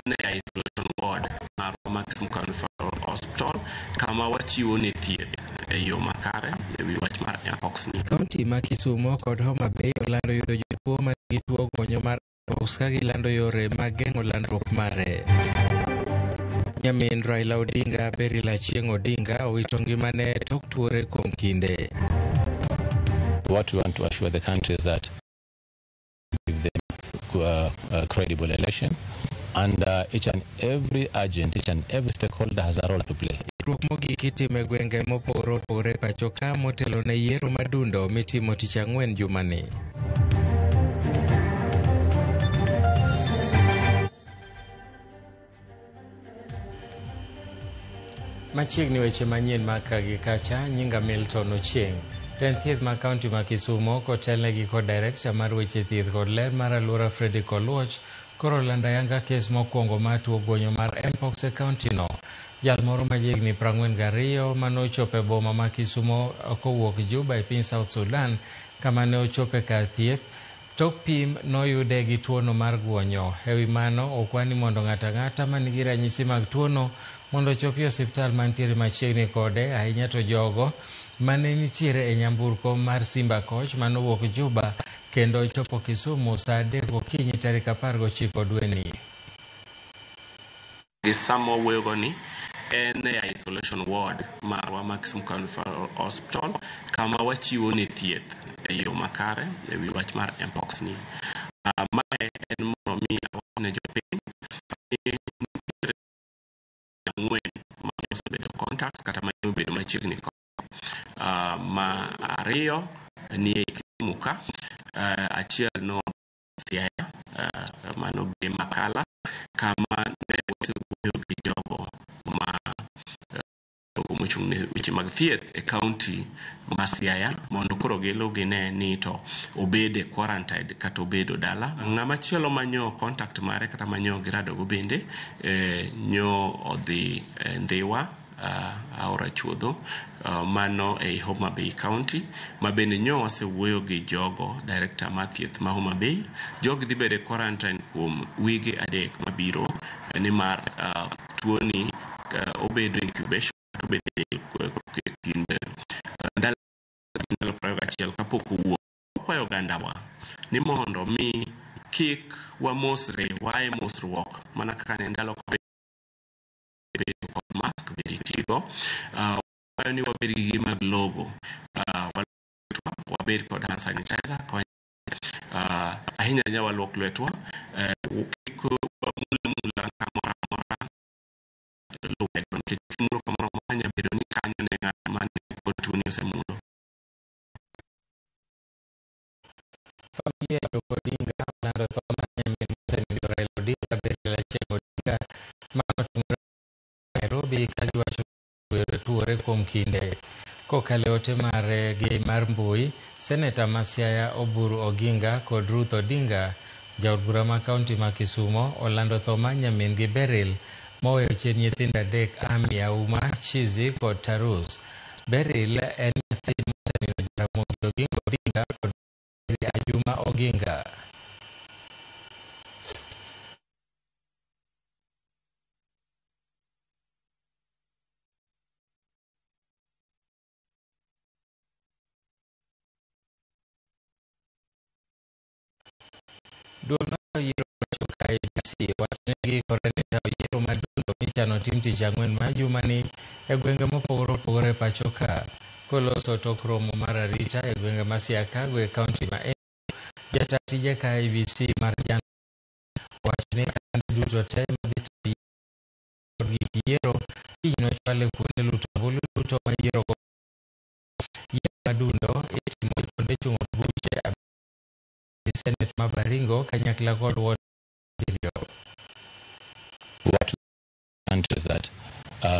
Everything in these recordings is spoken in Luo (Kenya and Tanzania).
en e isolation ward marwa ma Kisumu County Referral Hospital kama wachiwo ne thieth e yo makare e wi wach mar mpox ni. Kaunti ma Kisumo kod Homa Bay olando yudo jotuo manigi tuo gwonyo mar mpox ka gilando yore mag geng'o landruok mare. Nyamin Raila Odinga, Beryl Achieng' Odinga owito ngimane tok tuore kuom kinde. What we want to assure the country is that give them a credible election, and each and every agent, each and every stakeholder has a role to play. Ikruok mogik itimo e gwenge mopogore opogore pacho ka motelo ne yiero madundo mitimo tich ang'wen jumani. Machiegni weche manyien mag ka gi kacha, nyinga Milton Ochieng'. Tend thieth ma kaunti ma Kisumo kotelnegi kod director mar weche thieth kod ler mar alwora Fredrick Oluoch koro olando ayanga kes mokwongo mar tuo gwonyo mar mpox e kaunti no. Jal moro ma jahigni 42 manochopo e boma ma Kisumo kowuok Juba e piny South Sudan kama ne ochope kar thieth tok pim noyude gi tuono mar gwonyo. Ewi mano okwa ni mondo ng'ato ang'ata manigi ranyisi mag tuono mondo ochopi e osiptal mantiere machiegni kode, ahinya to jogo mane nitiere e nyamburko mar Simba Coach manowuok Juba kendo ochopo Kisumu saa 3 okinyi tarik 19 dweni. Gi sama wawuoyogo ni en e isolation ward marwa ma Kisumu County Referral Hospital kama wachiwo ne thieth e yo makare e wi wach mar mpox ni. Mae en mondo mi awach ne jopiny ni nitiere ang'wen ma osebedo contacts kata ma obedo machiegni kod ma ariyo ni e Kisumu ka, achiel no Siaya, mano be Makala kama ne wasewuoyo gi jogo ma mochung' ne weche mag thieth e kaunti ma Siaya mondo koro gilu gine ni to obed e quarantine kata obedo dala. Ng'ama chielo manyo contact mare kata manyo giradogo bende nyo odhi Ndhiwa, aora chuodho, mano ei Homa Bay County ma bende nyo wasewuoyo gi jogo director mar thieth ma Homa Bay. Jogi dhi bedo e quarantine kuom wige 3 mabiro nimar tuoni obedo incubation obedo kind ndalo 21 kapok owuok. Wakwayo ogandawa ni mondo mi kik wamosre, wae mosruok mana kaka ne ndalo bedo kod mask bende itigo. Wakwayo ni wabed gi gima logo, wabed kod hand sanitizer, ahinya ahinya waluok lwetwa, kik wamul amula kamoro amora lwedo nikech kimulo kamoro amora nyalo bedo ni kanyo ne ng'at mane kod tuoni osemulo. Familia Joko Odinga olando tho mar nyamin mosenindo Raila Odinga, Beryl Achieng' Odinga manotimore Nairobi ka giwacho tuore kuom kinde. Kokalo e ote mare gi mar mbui, Seneta ma Siaya Oburu Oginga kod Ruth Odinga, jaod bura ma kaunti ma Kisumo, olando tho mar nyamin gi Beryl moweyo chien nyithindo 3 Ami Auma, Chizi kod Tarus. Beryl en nyathi mosenindo Jaramogi Oginga Odinga kod Ajuma Oginga. Duol mar yiero pacho ka IEBC wacho ni giikore ne tayo yiero madundo michano tim tich ang'wen mar jumani e gwenge mopogore opogore pacho ka. Koloso tok romo mar arita e gwenge ma Siakago e kaunti ma Embu, jata tije ka IEBC mar Jan owacho ni kambi duto te madhi tayo kod gik yiero kiny nochwal e kuonde luto ombulu duto ma yiero go. Yiero madundo itimo e kuonde chung' od buche Senate ma Baringo kanyakla kod ward 7. What we want is that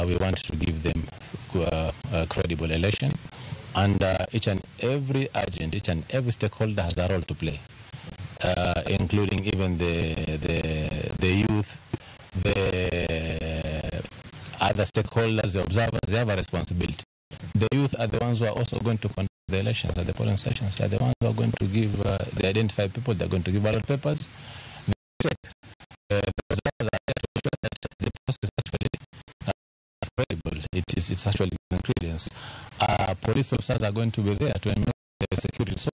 we want to give them a credible election, and each and every agent, each and every stakeholder has a role to play, including even the youth, the other stakeholders, the observers. They have a responsibility. The youth are the ones who are also going to conduct the elections at the polling stations. They are the ones who are going to give, they identify people, they are going to give ballot papers. They check. The observers are there to It's actually given credence. Police officers are going to be there to ensure the security. So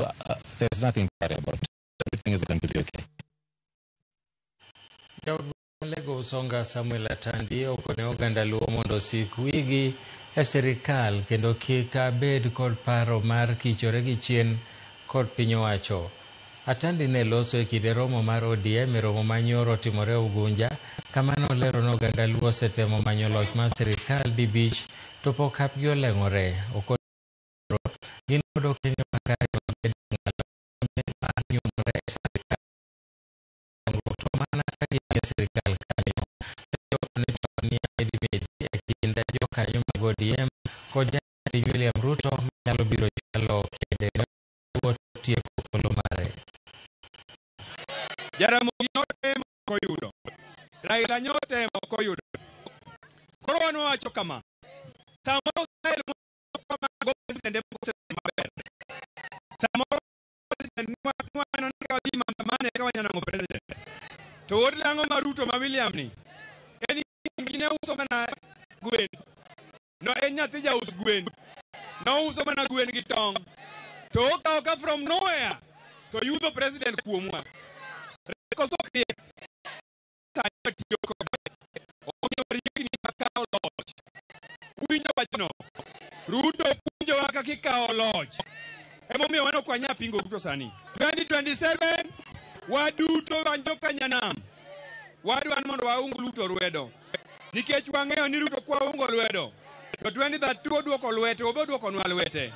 there's nothing to worry about. Everything is going to be okay. Lego Usonga Samuel Atandi okone oganda Luo mondo osik wigi e sirikal kendo kik bed kod paro mar kichore gi chien kod piny owacho. Atandi ne loso e kinde romo mar ODM e romo manyoro otimore Ugunja, kama nolero ni oganda Luo osetemo manyo loch mar sirikal dibich to pok hapgi oleng'ore. Okoro gin kod okenge makare mag bedo mar nyumore e sirikal to mana ka gin e sirikal kanyo. Ni medimedi e kind jokanyo mag ODM kod jatend William Ruto manyalo biro chwalo kede ne tieko thuolo mare. Jaramogi notemo koyudo, Raila notemo koyudo. Koro wan wawacho kama, samoro style moko president maber. Samoro president nwaneno ni ka wadhi maandamano eka wanyalo nang'o president. To wuod lang'o ma Ruto ma William ni, en gine uso mana gwen. No en nyathi jaus gwen. Nouso mana gwen gi tong'. To okawo ka from nowhere to yudo president kuomwa. Koso riek sani watiyo kode. Omiyo riekni makawo loch. Uwinjo wachno? Ruto puonjowa kaka ikawo loch. Emomiyo wan ok wanyal pingo Ruto sani. 2027 waduto wan joka nyanam. Wadwa ni mondo waung Ruto lwedo. Nikech wang'eyo ni Ruto kwaungo lwedo to 2032 oduoko lwete, obe oduokonwa lwete.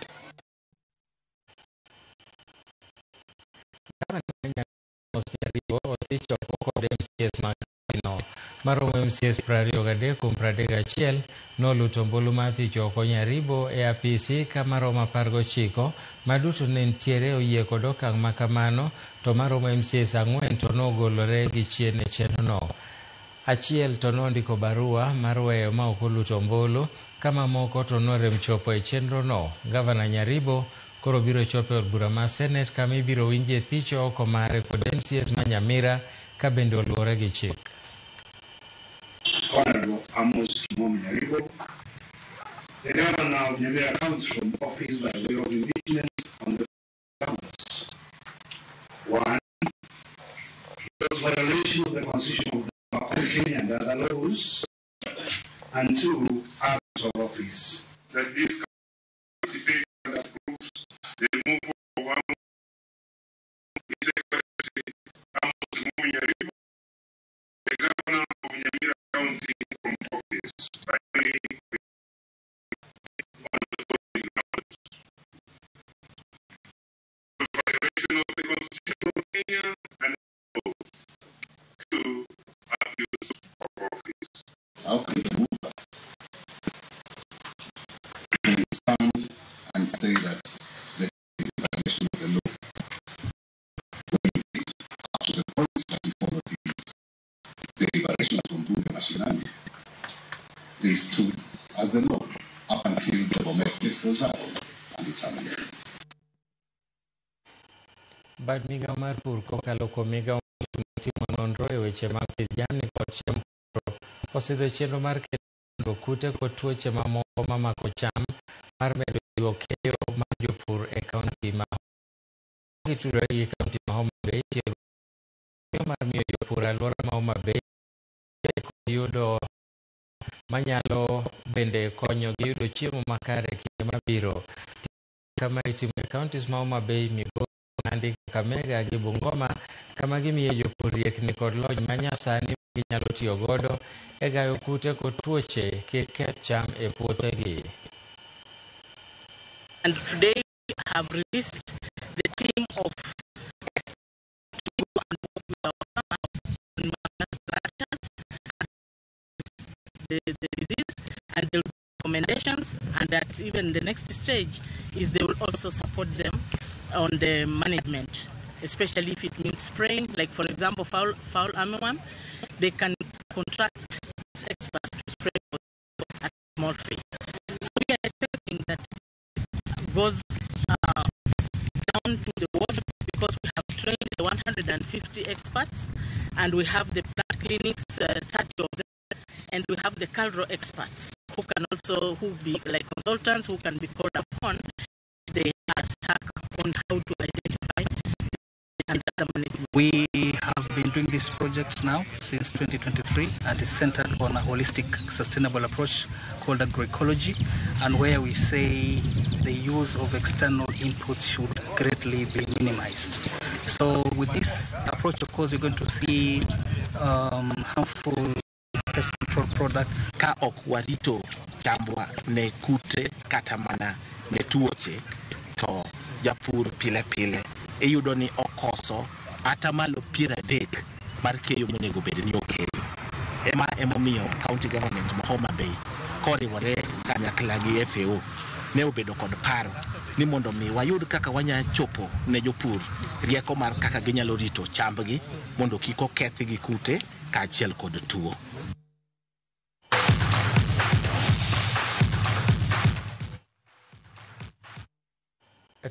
Odhi choko kod MCAs mag no maromo MCAs 23 kuom 31 noluto ombulu mar thicho oko Nyaribo e apisi kama romo 19 maduto ne nitiere oyie kod okang' makamano to maromo MCAs 4 to nogolore gi chien e chenrono. Achiel to nondiko barua mar weyo ma ok oluto ombulu ka mamoko to norem chopo e chenrono. Gavana Nyaribo koro biro chopo e od bura mar Senate kama ibiro winjie thicho oko mare kod MCAs ma Nyamira ka bende oluwore gi chik. Honorable Amos Kimomi Nyaribo, the governor of Nyamira County from office by way of impeachment on the grounds. 1, it was violation of the Constitution of the Kenya and other laws, and 2, abuse of office. That this county approves the removal of His Excellency Amos Kimomi Nyaribo, the governor of Nyamira County, from office by way on the following grounds: the violation of the Constitution of Kenya and laws, 2, abuse of office. How can you move stand and say that there is a violation of the law when up to the point that he followed his deliberation from Bunge Mashinani, they stood as the law up until the Bomet case was up and determined. Bad migao mar pur kokalo kuom migao timo nonro e weche mag pidh jamni kod chiemo osidho chenro mar kedo kute kod tuoche mamoko mamako cham mar medo jiwo keyo mar jopur e kaunti ma gitudore gi kaunti ma Homa Bay. Tiego mar miyo jopur e alwora ma Homa Bay kod yudo manyalo bende konyo gi yudo chiemo makare e kinde mabiro. Kama itimo e kauntis ma Homa Bay, Migori, Nandi, Kakamega gi Bungoma, kama gimiye jopur riekni kod lony manyasani ginyalo tiyo godo e gayo kute kod tuoche kik keth cham e puothegi. And today we have released the team of experts to go and work with our farmers on the disease, and the recommendations, and that even the next stage is they will also support them on the management, especially if it means spraying, like for example foul armyworm, they can contract experts to spray at small fee. So we are expecting that this goes down to the wards, because we have trained the 150 experts and we have the plant clinics, 30 of them, and And we have the KALRO experts who can also who be like consultants who can be called upon if they are stuck on how to identify this and other management. We have been doing this project now since 2023, and it's centered on a holistic, sustainable approach called agroecology, and where we say the use of external inputs should greatly be minimized. So with this approach, of course, we're going to see harmful pest control products. Ka ok warito chambwa ne kute kata mana ne tuoche, to japur pile pile iyudo ni okoso atamalo 30 mar keyo monego bed ni okeyo. Ema emomiyo county government ma Homa Bay koriwore kanyakla gi FAO ne obedo kod paro ni mondo mi wayud kaka wanya chopo ne jopur rieko mar kaka ginyalo rito chambgi mondo kik oketh gi kute kaachiel kod tuo.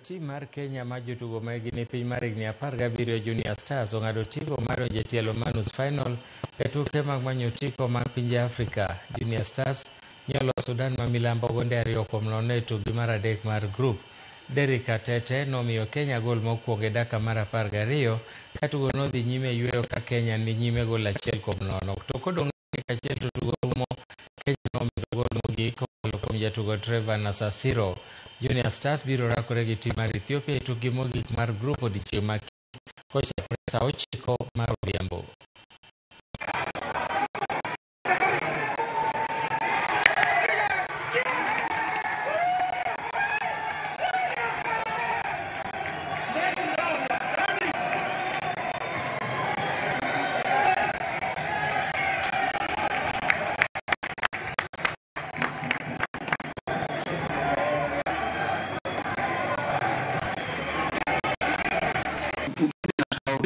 Tim mar Kenya ma jotugo mahigi ni piny mar higni 17 Junior Stars ong'ado otiko mar donjo e tielo mar nus final e tuke mag manyo otiko mag pinje Afrika. Junior Stars nyolo Sudan ma milambo gonde 2-0 e tukgi mar 3 mar grup. Derrick Atete nomiyo Kenya gol mokwongo e dakika mar 12 ka tugo nodhi nyime yweyo ka Kenya ni nyime gol 1-0. To kodong' dakika achiel to tugo rumo, Kenya nomedo gol mogik kokalo kuom jatugo Trevor Nasasiro. Junior Stars biro rakore gi tim mar Ethiopia e tukgi mogik mar grup odiechieng' ma kochakore saa 9 mar odhiambo.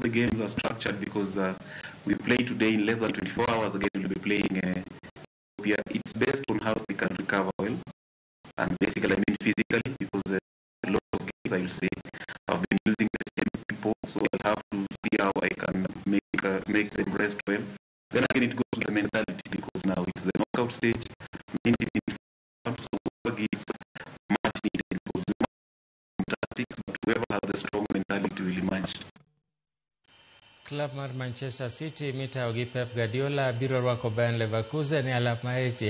The games are structured because we play today in less than 24 hours. Again, we'll be playing Ethiopia. It's based on how they can recover well, and basically I mean physically, because a lot of games, I will say, I've been using the same people, so I'll have to see how I can make them rest well. Then again, it goes to the mentality, because now it's the knockout stage, 90 minutes, so whoever gives much needed, because we want tactics, but whoever has the strong mentality will emerge. Club mar Manchester City mitayo gi Pep Guardiola biro rwako Bayer Leverkusen e alap mar Etihad.